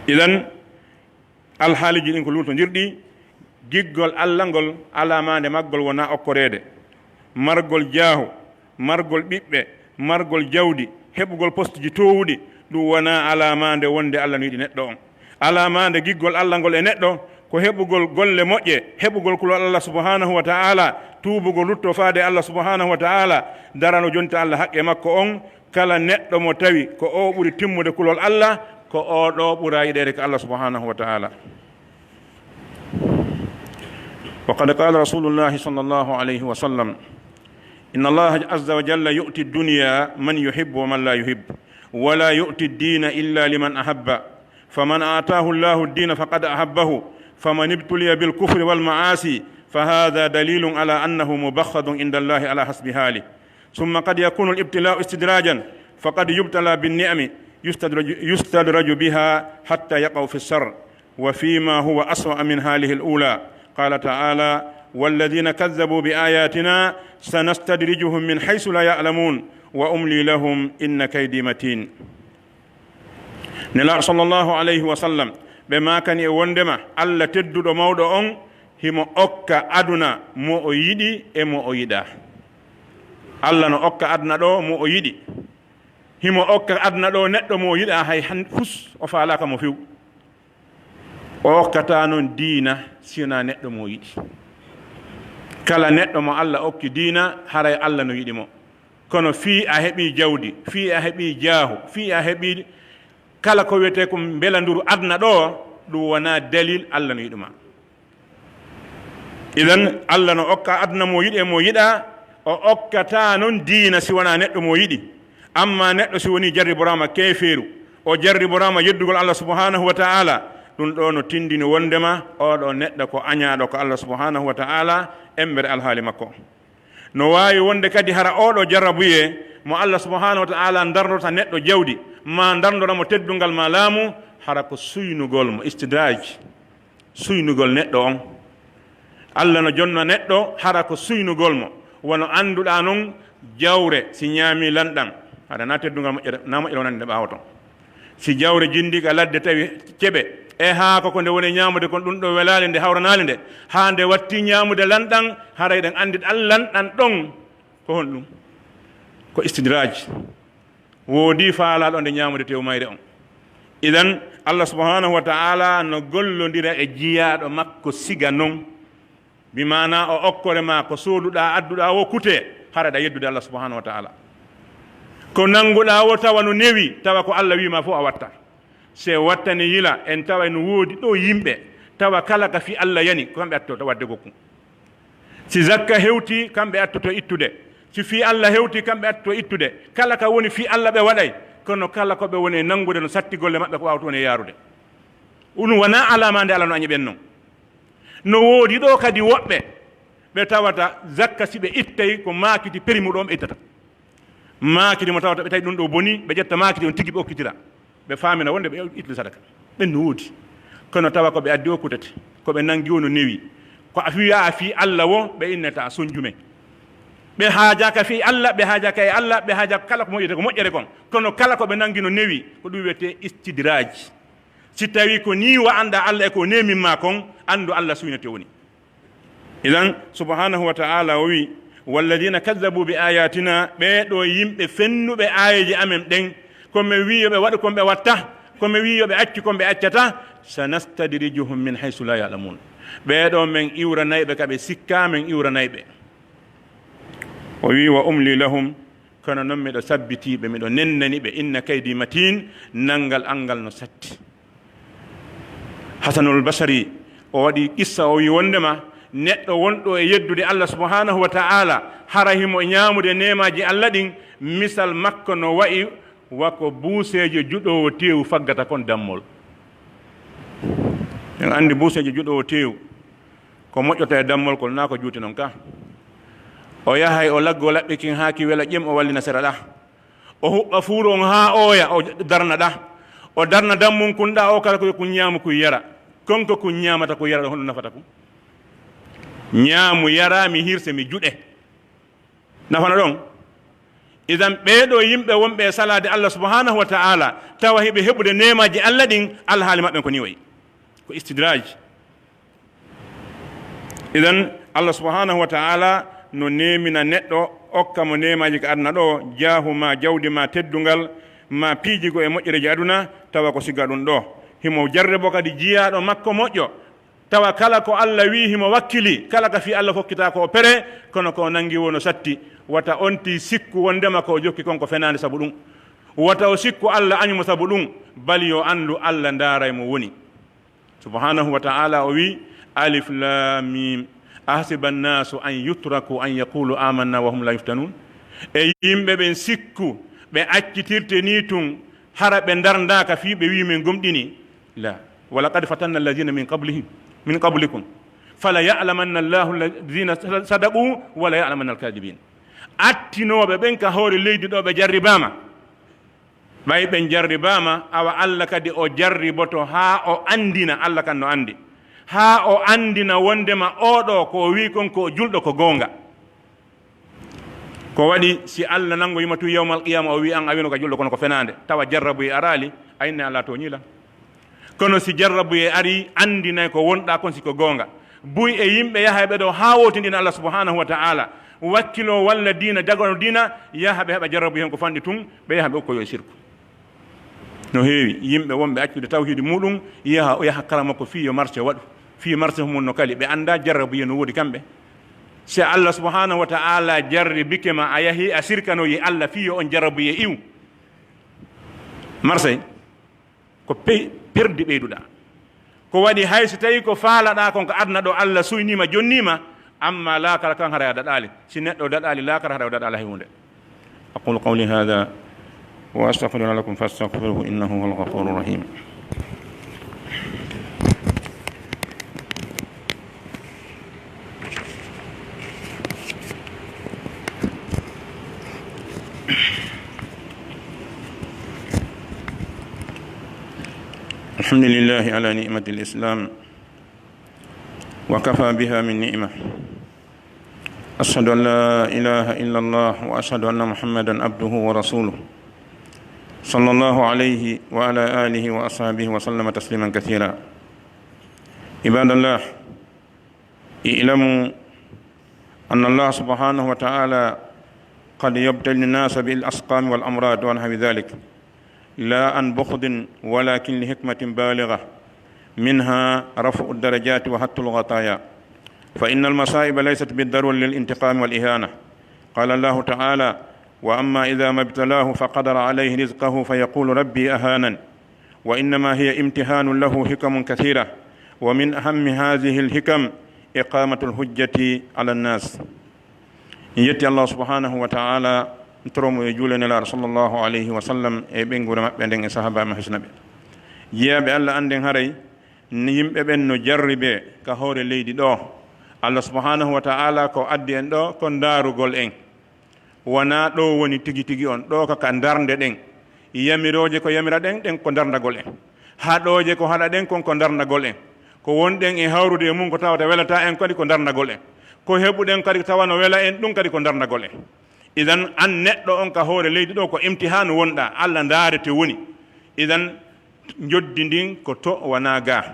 Idan, alhaaliiji ɗin ko luutondirɗi, giggol Alla ngol, alaa maande maggol wonaa okkoreede. Margol jaahu, Margol ɓiɓɓe, margol jawdi, heɓugol posteji toowuɗi, ɗum wonaa alaamaande wonde Alla no yiɗi neɗɗo on. Alaamaande giggol Alla ngol e neɗɗo, ko heɓugol golle moƴƴe, heɓugol kulol Alla subhanahu wa ta'ala, tuubugol lutto faade Alla subhanahu wa ta'ala, darano jonta Alla haqqe makko on, kala neɗɗo mo tawi ko o ɓuri timmude kulol Alla, ko o ɗo ɓura yiɗeede ka Alla subhanahu wa ta'ala. وقد قال رسول الله صلى الله عليه وسلم: إن الله عز وجل يؤتي الدنيا من يحب ومن لا يحب، ولا يؤتي الدين إلا لمن أحب، فمن آتاه الله الدين فقد أحبه، فمن ابتلي بالكفر والمعاصي فهذا دليل على أنه مبغض عند الله على حسب حاله. ثم قد يكون الابتلاء استدراجا، فقد يبتلى بالنعم يستدرج، يستدرج بها حتى يقع في الشر، وفيما هو أسوأ من حاله الأولى. قال تعالى: والذين كذبوا بآياتنا سنستدرجهم من حيث لا يعلمون وأملي لهم إن كيدي متين. Nelaaɗo sallallahu alayhi wa sallam, ɓe maakani e wondema Alla tedduɗo mawɗo on himo okka aduna mo o yiɗi e mo o yiɗaa. Alla no okka aduna ɗo mo o yiɗi. Himo okka aduna ɗo neɗɗo mo o yiɗaa hay han fus, o faalaaka mo few. O okkataa non diina si wonaa neɗɗo mo o yiɗi. Kala neɗɗo mo Alla okki diina, haray Alla no yiɗi mo. Kono fii a heɓii jawdi, fii a heɓii jaahu, fii a heɓii kala ko wiyetee ko mbelanduru aduna ɗo, ɗum wonaa dalil Alla no yiɗi ma. Idan, Alla no okka aduna mo yiɗi e mo yiɗaa, o okkataa non diina si wonaa neɗɗo mo yiɗi. Amma neɗɗo si wonii jarriboraama keefeeru, o jarriboraama yeddugol Alla subhanahu wa ta'ala, ɗum ɗo no tindini wondema oo ɗoo neɗɗo ko añaaɗo ka Alla subhanahu wa ta'ala, embere alhaali makko. No waawi wonde kadi hara oo ɗoo jarrabuyee mo Alla subhanahu wa ta'ala ndarndorta neɗɗo jawdi, maa ndarndora mo teddungal maa laamu, hara ko suynugol mo, istidraaj, suynugol neɗɗo on. Alla no jonna neɗɗo hara ko suynugol mo, wano annduɗaa non jawre si ñaamii lanɗan, hara na teddungal moƴƴere, na moƴƴere wonande nde ɓaawo ton. Si jawre jinndii ka ladde tawi ceɓe e haako ko nde woni ñaamude kon, ɗum ɗoo welaali nde, hawranaali nde, haa nde watti ñaamude lanɗan, haray ɗen anndi ɗan lanɗan ɗon ko honɗum? Ko istidraaj. Woodii faalaaɗo nde ñaamude tew mayre on. Idan, Allah subhanahu wa ta'ala no gollondira e jiyaaɗo makko siga non. Bi maanaa o okkore maa ko sooduɗaa, adduɗaa woo kutee, hara ɗa yeddude Allah subhanahu wa ta'ala. Ko nannguɗaa woo tawa no newi, tawa ko Allah wii maa fof a watta. Si wattani yila, en tawa no woodi ɗoo yimɓe, tawa kala ka fii Allah yani, ko kamɓe attoto waɗde gokku. Si zakka hewtii, kamɓe attoto ittude. Si fii Allah hewtii, kamɓe attoto ittude. Kala ka woni fii Allah ɓe waɗay, kono kala ko ɓe woni e nanngude no satti golle maɓɓe ko waawata woni e yaarude. Ɗum wonaa alaama nde Allah no añi ɓen non. No woodi ɗoo kadi woɓɓe ɓe tawata zakka si ɓe ittay ko maakiti perimi ɗon ɓe ittata. Maakiti mo tawata ɓe tawi ɗum ɗoo bonii, ɓe ƴetta maakiti on tigi ɓe okkitira. Ɓe faamina wonde ɓe ittata sadaka. Ɓen no woodi. Kono tawa ko ɓe addi o kutete. Ko ɓe nangi o no newi. Ko a fii, a fii Allah wo, ɓe innata sonjume. Ɓe haajaaka fii Allah, ɓe haajaaka e Allah, ɓe haajaaka kala ko moƴƴata ko moƴƴere kon. Kono kala ko ɓe nangi no newi, ko ɗum wiyetee istidraaj. Si tawii ko nii wa'anɗaa Allah e ko neemin maa kon, anndu Allah suynete woni. Idan, subhanahu wa ta'ala o wi'i, "Walladina kazzabu bi ayatina," ɓee ɗoo yimɓe fennuɓe aayeeje amen ɗen, ko men wi'i yo ɓe waɗu kon ɓe watta, ko men wi'i yo ɓe accu kon ɓe accata, "sanastadrijuhum min haysu la ya'lamun." Ɓee ɗoo men iwranay ɓe ka ɓe sikkaa men iwranay ɓe. O wi'i, "Wa umli lahum," kono non miɗo sabbitii ɓe, miɗo nennani ɓe, "inna kaydi matin," nanngal an ngal no satti. Hasanul Basari, o waɗi qissa, o wi'i wondema neɗɗo wonɗo e yeddude Allah subhanahu wa ta'ala, hara himo ñaamude neemaaji Allah ɗin, misal makko no wa'i wa ko buuseejo juɗoowo teewu faggata kon dammol. En anndi buuseejo juɗoowo teewu, ko moƴƴata e dammol kol, naa ko juuti non ka. O yahay, o laggoo laɓɓi kin haa ki wela ƴem, o wallina sera ɗa. O huɓɓa fuuru on haa ooya, o darna ɗa. O darna dammun kun ɗa, o kala ko kun ñaamu kun yara. Kon ko kun ñaamata kun yara ɗon, honɗum nafata kun? Ñaamu, yaraa, mi hirse, mi juɗe. Nafana ɗon? Idan ɓee ɗoo yimɓe wonɓe e salaade Allah subhanahu wa ta'ala, tawa hiɓe heɓude neemaaji Allah ɗin, alhaali maɓɓe ko ni wayi. Ko istidraaj. Idan, Allah subhanahu wa ta'ala no neemina neɗɗo, okka mo neemaaji ka aduna ɗoo, jaahu maa jawdi maa teddungal, maa piiji goo e moƴƴereeji aduna, tawa ko siga ɗun ɗoo. Himo jarribo kadi jiyaaɗo makko moƴƴo, tawa kala ko Alla wi'i himo wakkilii, kala ka fii Alla fokkitaa ko o pere, kono ko o nangi woo no satti. Wata on tii sikku wonndema ko o jokki kon ko fenaande sabu ɗun. Wata o sikku Alla aɲu mo sabu ɗun, bali yo anndu Alla ndaaray mo woni. Subhanahu wa ta'ala o wi'i, "Alif Lam Mim. Ahasiba an-nasu an yutraku an yaqulu amanna wa hum la yuftanun?" E yimɓe ɓen sikku, ɓe accitirte nii tun, hara ɓe ndarndaaka fii ɓe wi'i men gomɗini? La. "Wa laqad fatanna alladhina min qablihim, min qablikum. Fala ya'lamanna Allahu alladhina sadaqu wa la ya'lamanna al-kadhibin." Attinooɓe ɓen ka hoore leydi ɗoo ɓe jarribaama. Ɓay ɓen jarribaama, awa Alla kadi o jarriboto haa o anndina, Alla kan no anndi, haa o anndina wonndema oo ɗoo ko o wi'i kon ko o julɗo ko goonga. Ko waɗi si Alla nanngoyii ma tun yawmal qiyaama, o wi'i an a wi'uno ka julɗo kono ko fenaande, tawa jarrabuyee araali, a inni Alla tooñii lan. Kono si jarrabuyee arii, anndinay ko wonɗaa kon si ko goonga. Buy e yimɓe yahayɓe ɗoo haa wootindina Alla subhanahu wa ta'ala, wakkiloo walla diina, jagano diina, yaha ɓe heɓa jarrabu hen ko fanɗi tun, ɓe yaha ɓe ukkoyoo e sirku. No heewi yimɓe wonɓe accude tawhiidi muuɗum, yaha, yaha kala makko fii yo marché waɗu, fii marché mun no kali, ɓe anndaa jarrabuyee no woodi kamɓe. Si Alla subhanahu wa ta'ala jarribike ma, a yahi a sirkanoyi Alla fii yo on jarrabuyee iwu. Marché. Ko pe-, perdi ɓeyduɗaa. Ko waɗi hay so tawii ko faalaɗaa kon ka aduna ɗoo Alla suyniima, jonniima, amma laakara kan haray a daɗaali. Si neɗɗo daɗaali laakara haray o daɗaali hay huunde. أقول قولي هذا وأستغفر الله لكم فاستغفروه إنه هو الغفور الرحيم. الحمد لله على نعمة الإسلام وكفى بها من نعمة. أشهد أن لا إله إلا الله وأشهد أن محمدا عبده ورسوله صلى الله عليه وعلى آله وأصحابه وسلم تسليما كثيرا. عباد الله، اعلموا أن الله سبحانه وتعالى قد يبتلي الناس بالأسقام والأمراض ونحو ذلك، لا عن بغض، ولكن لحكمة بالغة، منها رفع الدرجات وحط الخطايا، فإن المصائب ليست بالضرورة للانتقام والإهانة. قال الله تعالى: "وأما إذا ما ابتلاه فقدر عليه رزقه فيقول ربي أهانن." وإنما هي امتحان له حكم كثيرة، ومن أهم هذه الحكم إقامة الحجة على الناس. En yetti Allah subhanahu wa ta'ala, toro mo e juule Nelaaɗo sallallahu alayhi wa sallam e ɓeynguure maɓɓe nden e sahaabaaɓe maɓɓe hisna ɓe. Jiyaaɓe Allah, annden haray ni yimɓe ɓen no jarribee ka hoore leydi ɗoo. Allah subhanahu wa ta'ala ko addi en ɗoo ko ndaarugol en. Wanaa ɗoo woni tigi tigi on, ɗoo ka, ka ndarnde ɗen. Yamirooje ko yamira ɗen, ɗen ko ndarndagol en. Haɗooje ko haɗa ɗen, kon ko ndarndagol en. Ko wonɗen e hawrude e mun ko tawata welataa en kadi ko ndarndagol en. Ko heɓuɗen kadi tawa no wela en, ɗun kadi ko ndarndagol en. Idan, an neɗɗo on ka hoore leydi ɗoo ko imtihaanu wonɗaa, Allah ndaarete woni. Idan, njoddi ndin ko to wanaa gaa.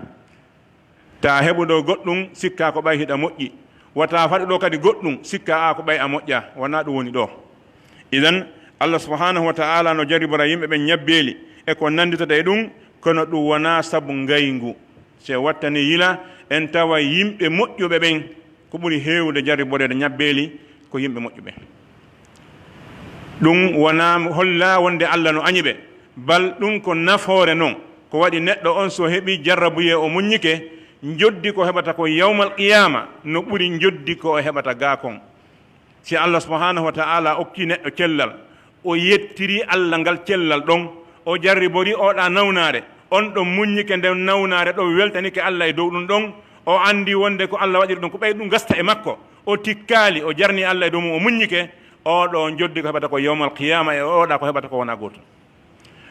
Taa heɓu ɗoo goɗɗun, sikkaa ko ɓay hiɗa moƴƴi. Wata faɗu ɗoo kadi goɗɗun, sikkaa a ko ɓay a moƴƴaa. Wanaa ɗun woni ɗoo. Idan, Allah subhanahu wa ta'ala no jarribora yimɓe ɓen ñabbeeli e ko nannditata e ɗun, kono ɗun wanaa sabu ngayngu. Si en wattanii yila, en tawa yimɓe moƴƴuɓe ɓen, ko ɓuri heewude jarriboreede ñabbeeli ko yimɓe moƴƴuɓe. Ɗun wanaa holla wonde Allah no aɲi ɓe, bal ɗun ko nafoore non. Ko waɗi neɗɗo on so heɓii jarrabuyee o muɲɲike, njoddi ko heɓata kon yawmal qiyaama no ɓuri njoddi ko o heɓata gaa kon. Si Allah subhanahu wa ta'ala okkii neɗɗo cellal, o yettirii Allah ngal cellal ɗon, o jarriborii oo ɗaa nawnaare, on ɗon muɲɲike nden nawnaare ɗon weltanike Allah e dow ɗun ɗon, o anndii wonde ko Allah waɗiri ɗun ko ɓay ɗun gasta e makko, o tikkaali, o jarnii Allah e dow mun, o muɲɲike, oo ɗoo njoddi ko heɓata ko yawmal qiyaama e oo ɗaa ko heɓata ko wonaa gootun.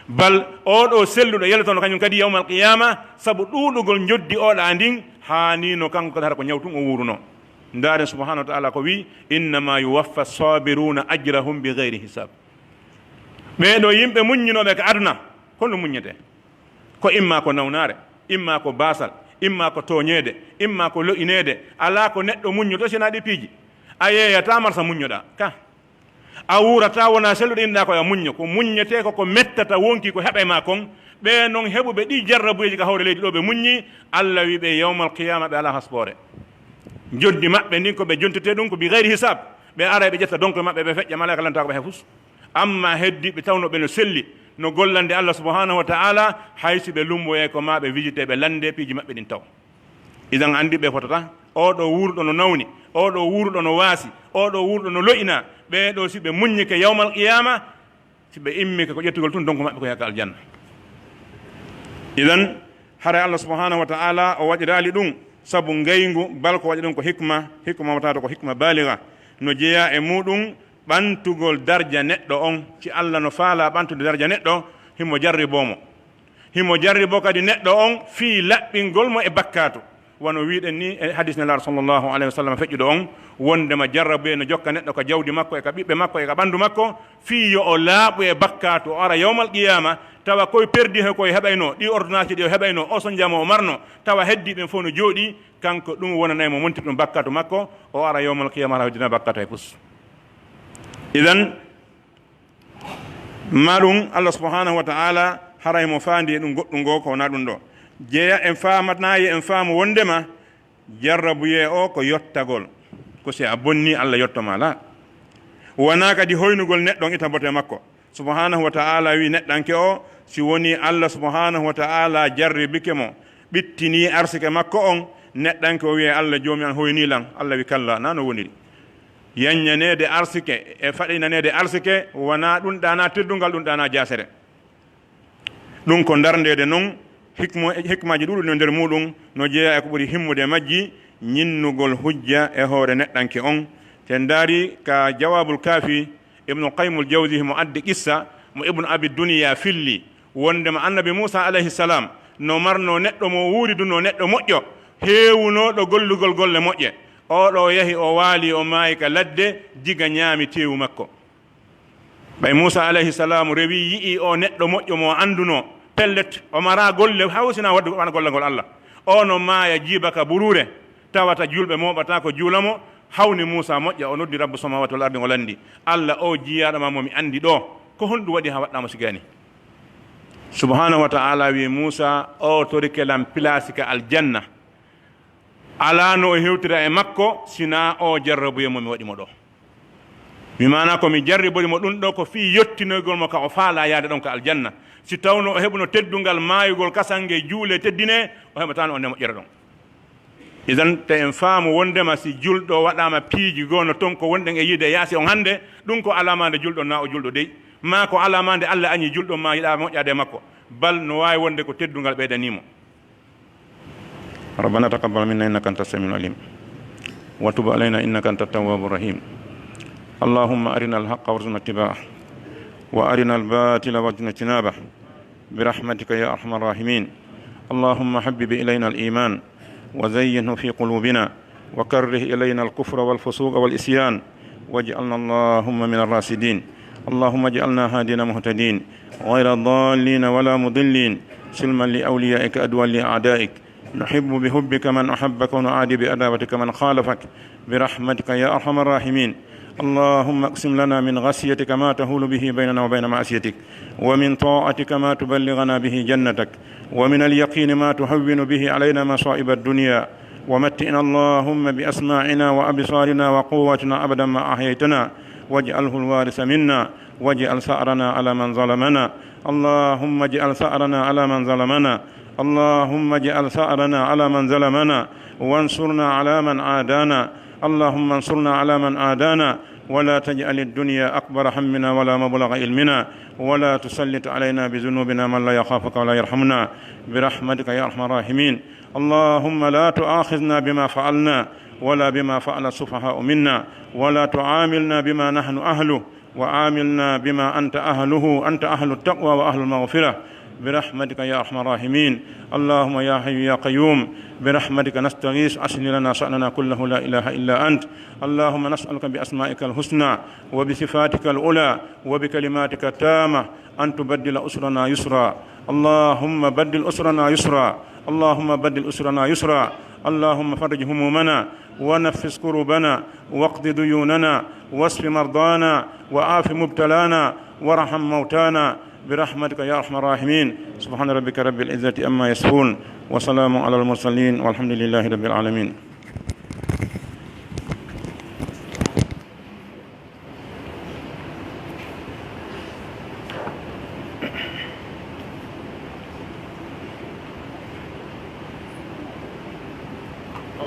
Bal oo ɗoo selluɗo yelotono kaɲun kadi yawmal qiyaama, sabu ɗuuɗugol njoddi oo ɗaa ndin, haaniino kanko kadi hara ko ɲaw tun o wuurunoo. Ndaaren subhanahu wa ta'ala ko wi'i, "Innama yuwaffa sabiruna ajrahum bi gayri hisab." Ɓee ɗoo yimɓe muɲɲinooɓe ka aduna, ko no muɲɲetee? Ko imma ko nawnaare, imma ko baasal, imma ko tooɲeede, imma ko lo'ineede. Alaa ko neɗɗo muɲɲotoo si wanaa ɗii piiji. A yeeyataa marsa muɲɲoɗaa. Ka. A wuurataa wonaa selluɗo, inɗaa ko a muñño. Ko muññetee ko, ko mettata wonkii ko heɓay maa kon. Ɓee non heɓuɓe ɗii jarrabuyeeji ka hoore leydi ɗoo, ɓe muññii, Alla wi'i ɓe yawmal qiyaama ɓe alaa hasboore. Njoddi maɓɓe ndin ko ɓe jontetee ɗum ko bi gayri hisaab. Ɓe aray ɓe ƴetta donko maɓɓe, ɓe feƴƴa, malaa'ika lantaa ko ɓe hay fus. Amma heddiiɓe tawnoo ɓe no selli, no gollande Alla subhanahu wa ta'ala, hay si ɓe lumboyay ko maa ɓe wijitee, ɓe landee piiji maɓɓe ɗin taw. Idan anndi ɓe fotata, oo ɗoo wuuruɗo no nawni, oo ɗoo wuuruɗo no waasi, oo ɗoo wuuruɗo no lo'inaa, ɓee ɗoo si ɓe muññike yawmal qiyaama, si ɓe immike ko ƴettugol tun donko maɓɓe ko yaaka aljanna. Idan, haray Allah subhanahu wa ta'ala o waɗiraali ɗum sabu ngayngu, bal ko waɗi ɗum ko hikma, hikma wataata ko hikma baaliga, no jeyaa e muuɗum ɓantugol darja neɗɗo on. Si Allah no faalaa ɓantude darja neɗɗo, himo jarriboo mo. Himo jarriboo kadi neɗɗo on fii laɓɓingol mo e bakkaatu. Wano wi'uɗen ni e hadis Nelaaɗo sallallahu alayhi wa sallam feƴƴuɗo on, wondema jarrabuyee no jokka neɗɗo ka jawdi makko, e ka ɓiɓɓe makko, e ka ɓandu makko, fii yo o laaɓu e bakkaatu, o ara yawmal qiyaama, tawa koy perdi he koy heɓayno, ɗi ordonnance ɗi o heɓayno, o so njamu o marno, tawa heddii ɓen fof no jooɗii, kanko ɗum wonanay mo montirɗum bakkaatu makko, o ara yawmal qiyaama, hara hoddina bakkaatu hay fus. Idan, ma ɗum, Allah subhanahu wa ta'ala haray mo faandi e ɗum goɗɗum goo ko wonaa ɗum ɗoo. Jeya en faamanaayi en faamu wondema jarrabuyee o ko yottagol. Ko si a bonni, Allah yotto ma la. Wonaa kadi hoynugol neɗɗo on ita bote makko. Subhanahu wa ta'ala wi neɗɗanke o, si woni Allah subhanahu wa ta'ala jarribike mo, ɓittini arsike makko on, neɗɗanke o wi'ay, "Allah joomi an hoyni lan." Allah wi, "Kalla, na no woniri." Yaññaneede arsike e faɗinaneede arsike, wonaa ɗum ɗaanaa teddungal, ɗum ɗaanaa jaasere. Ɗum ko ndarndeede non, hikmo-, hikmaaji ɗuuɗuɗi no nder muuɗum, no jeyaa e ko ɓuri himmude e majji, ñinnugol hujja e hoore neɗɗanke on. Te ndaari ka Jawaabul Kaafi, Ibnu Qayyimul Jawzi himo addi qissa mo Ibnu Abi Duniya filli, wondema Annabi Muusa alayhi salam no marnoo neɗɗo mo wuuridunoo neɗɗo moƴƴo, heewunooɗo gollugol golle moƴƴe. Oo ɗoo yahi, o waali, o maayi ka ladde, diga ñaami teewu makko. Ɓay Muusa alayhi salaamu rewii, yi'ii oo neɗɗo moƴƴo mo o andunoo, pellet, o maraa golle, haw si wonaa waddu wano gollagol Allah. Oo no maaya jiiba ka buruure, tawata julɓe mooɓataako juula mo, hawni Muusa moƴƴa, o noddi Rabbu samaawaati wal ardi, o lanndii, "Allah, oo jiyaaɗo maa mo mi anndi ɗoo, ko honɗum waɗi haa waɗɗaa mo sigaani?" Subhaanahu wa ta'aala wi'i, "Muusa, oo torike lan pilaasi ka aljanna." Alaa no o hewtira e makko, sinaa oo jarrabuyee mo mi waɗi mo ɗoo. Mi maanaa ko mi jarribori mo ɗun ɗoo ko fii yottinoygol mo ka o faalaa yaade ɗon ka aljanna. Si tawno o heɓuno teddungal maayugol kasange, juulee, teddinee, o heɓataano on e moƴƴere ɗon. Idan, te en faamu wondema si julɗo waɗaama piiji goo no ton ko wonɗen e yiide e yaasi on hannde, ɗun ko alaama nde julɗo naa o julɗo dey, maa ko alaama nde Alla añi julɗo maa yiɗaa moƴƴaade e makko, bal no waawi wonde ko teddungal ɓeydanii mo. ربنا تقبل منا إنك أنت السميع العليم، وتب علينا إنك أنت التواب الرحيم. اللهم أرنا الحق وارزقنا اتباعه، وأرنا الباطل وارزقنا اجتنابه، برحمتك يا أرحم الراحمين. اللهم حبب إلينا الإيمان وزينه في قلوبنا وكره إلينا الكفر والفسوق والعصيان واجعلنا اللهم من الراشدين. اللهم اجعلنا هادين مهتدين غير ضالين ولا مضلين سلما لأوليائك عدوا لأعدائك. نحب بحبك من أحبك ونعادي بعداوتك من خالفك برحمتك يا أرحم الراحمين. اللهم اقسم لنا من خشيتك ما تحول به بيننا وبين معصيتك، ومن طاعتك ما تبلغنا به جنتك، ومن اليقين ما تهون به علينا مصائب الدنيا، ومتعنا اللهم بأسماعنا وأبصارنا وقواتنا أبدا ما أحييتنا، واجعله الوارث منا، واجعل ثأرنا على من ظلمنا. اللهم اجعل ثأرنا على من ظلمنا. اللهم اجعل ثأرنا على من ظلمنا، وانصرنا على من عادانا. اللهم انصرنا على من عادانا، ولا تجعل الدنيا أكبر همنا ولا مبلغ علمنا، ولا تسلط علينا بذنوبنا من لا يخافك ولا يرحمنا، برحمتك يا أرحم الراحمين. اللهم لا تؤاخذنا بما فعلنا ولا بما فعل السفهاء منا، ولا تعاملنا بما نحن أهله، وعاملنا بما أنت أهله، أنت أهل التقوى وأهل المغفرة، برحمتك يا أرحم الراحمين. اللهم يا حي يا قيوم، برحمتك نستغيث، أصلح لنا شأننا كله لا إله إلا أنت. اللهم نسألك بأسمائك الحسنى وبصفاتك العلى وبكلماتك التامة أن تبدل أسرنا يسرا. اللهم بدل أسرنا يسرا. اللهم بدل أسرنا يسرا. اللهم فرج همومنا ونفس كروبنا واقض ديوننا واشف مرضانا وعاف مبتلانا وارحم موتانا برحمتك يا أرحم الراحمين. سبحان ربك رب العزة عما يصفون وسلام على المرسلين والحمد لله رب العالمين.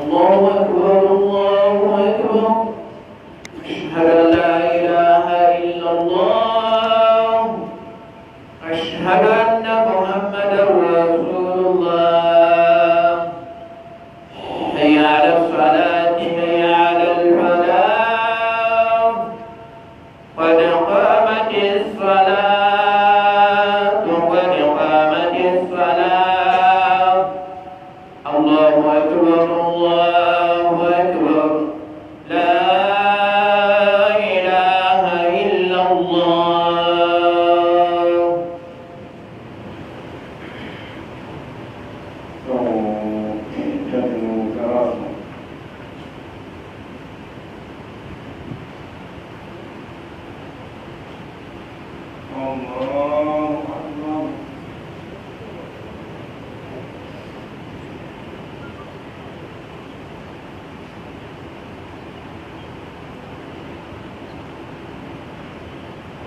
الله أكبر، الله أكبر. أشهد أن لا إله إلا الله. أشهد أن محمدا رسول الله. حي على الصلاة، حي على الفلاح. قد قامت الصلاة، قد قامت الصلاة. الله أكبر، الله أكبر. لا إله إلا الله. الله أكبر.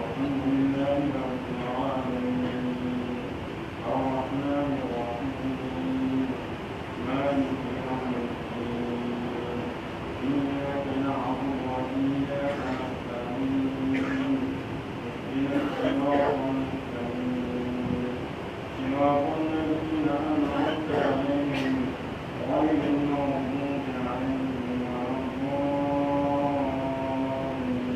الحمد لله رب العالمين. الرحمن الرحيم. مالك يوم الدين. إياك نعبد وإياك نستعين. اهدنا الصراط المستقيم. صراط الذين أنعمت عليهم غير المغضوب عليهم ولا الضالين.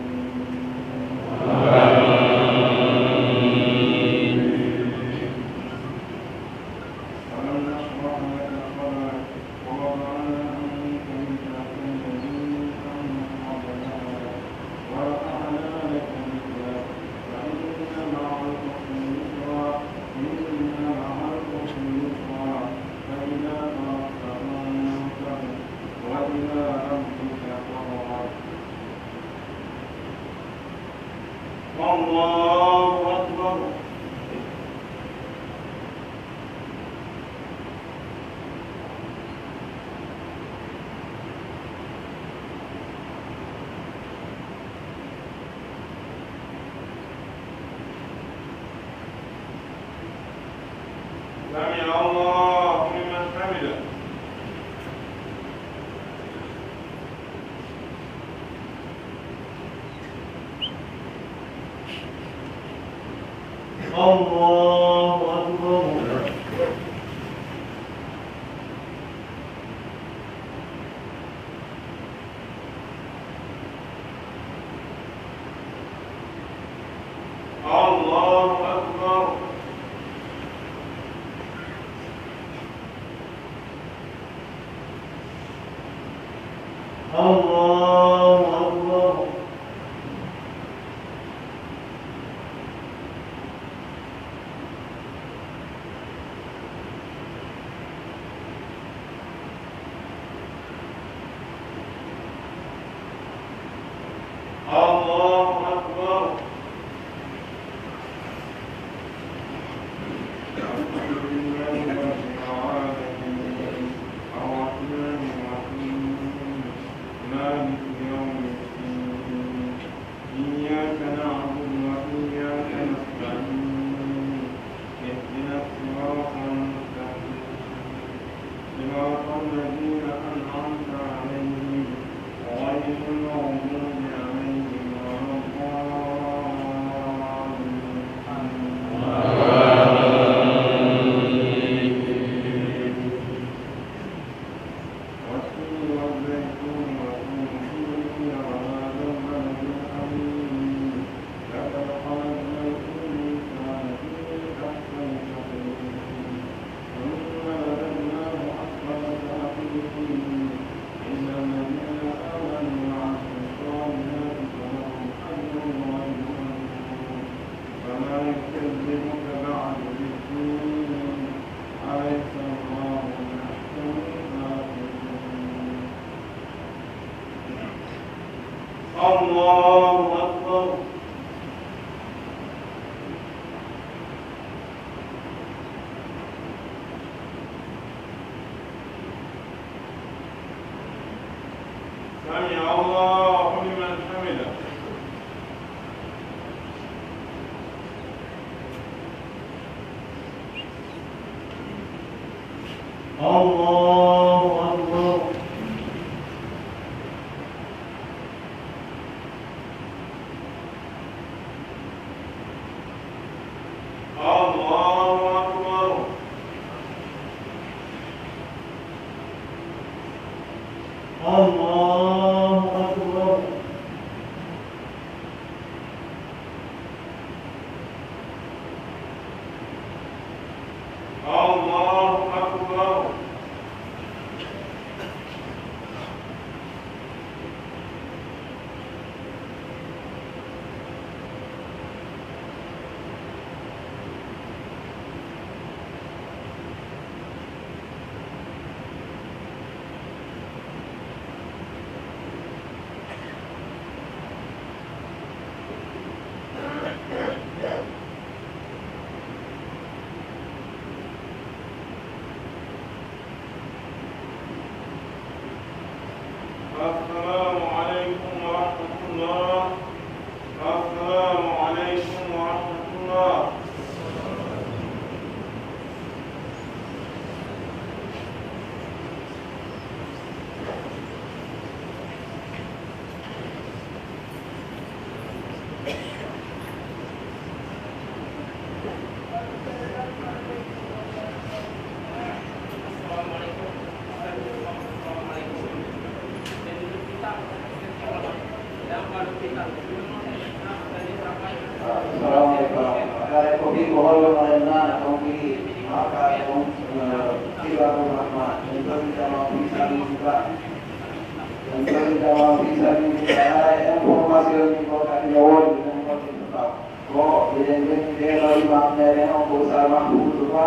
ألم نشرح لك صدرك ووضعنا عنك وزرك الذي أنقض ظهرك ورفعنا لك ذكرك فإن مع العسر يسرا إن مع العسر يسرا فإذا فرغت فانصب وإلى ربك فارغب. الله أكبر. سمع الله لمن حمده. الله أكبر. الله أكبر. الله أكبر. الله أكبر. الحمد لله رب العالمين. الرحمن الرحيم. مالك يوم الدين. إياك نعبد وإياك نستعين. اهدنا الصراط المستقيم. صراط الذين أنعمت عليهم غير المغضوب عليهم ولا الضالين. والتين والزيتون وطور سينين وهذا البلد الأمين. لقد خلقنا الإنسان في أحسن تقويم. ثم رددناه أسفل سافلين. إلا الذين آمنوا وعملوا الصالحات الله أكبر. سمع الله لمن حمده. الله أكبر. الله أكبر. الله أكبر. الله أكبر. السلام عليكم ورحمة الله. السلام عليكم ورحمة الله. Assalamu aleykum. Kare ko fii ko hollono en naana kon fii maka e on, eh, Ibadu Rahman. En towi jama fii sabiilillah. En towi jama fii sabiilillah. Hara e information ɗin ko kadi no woodi, ɗum ko ɗum ɗaw. Ko eɗen njetti ɓee ɗoo imam meeɗen on ko Oustaz Mahfoudou Ba,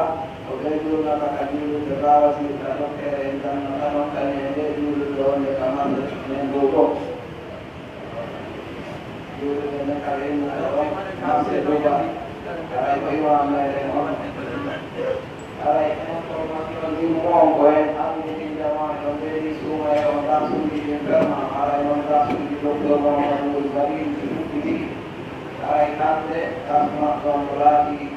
o ɓeydoyno ka ka juulirde Baawasiir ka dokteer en jannata ɗon kadi e ndee juulirde wonde ka Masre men dow ɗoo. Juulirde nden ka ɓe innata ɗon Masre Duuba, haray ko imam meeɗen on. Haray information ɗin mo on ko en annditi jamaa ɗon ɓeydi suuma e on darsuuji ɗin ferma, haray non darsuuji docteur Mouhamadou Wul Fadil ɗi fuɗɗiti. Haray hannde darsu maɓɓe on ko laatii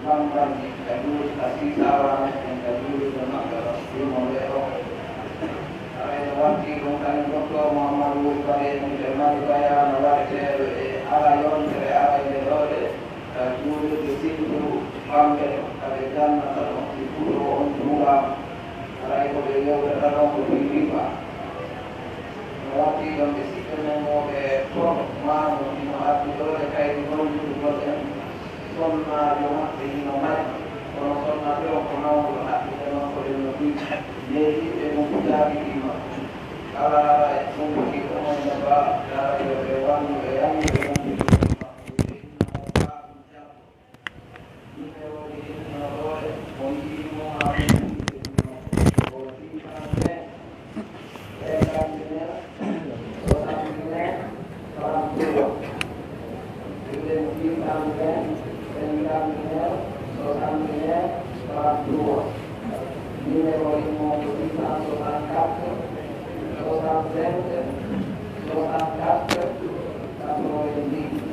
bambanji ka juul-, ka siisawaa meɗen ka juulirde maɓɓe on, ɗin mo ɓe on. Haray no wartii ɗum kañum docteur Mouhamadou Wul Fadil, miɗen mari bayaana waɗeteeɗo e ara yontere arayde ɗoo de, ka juulirde Sinturu Bammbel, ka ɓe jannata ɗon si futuro on juulaama. Haray ko ɓe yewtata ɗon ko fii riba. No waɗi ɗon ɓe siɓɓe men wooɓe Kono Maamo hino addi ɗoo e kaydi gollitugol en sonnaajo maɓɓe hino mari, kono sonnaajo on ko nawɗo haqqille makko ɗen no ɗuuɗi. Neeɓiiɓe ɗum ko jaabitii makko. Alaa ara e ɗum ko ɗi Umayya Ba, ara yo ɓe wallu e yamiiɓe ɗum ko ɗum makko. Ɓe inna o Ba ɗum jabbo. Numéro ɗi innotooɗe, o yi'i mo haa o cinquante-neuf, cinquante-neuf, soixante-neuf, trente-trois. Mbiɗen cinquante-neuf, cinquante-neuf, soixante-neuf, trente-trois. Numéro ɗin mo ko six cent soixante-quatre, soixante-cinq, soixante-quatre, quatre-vingt-dix.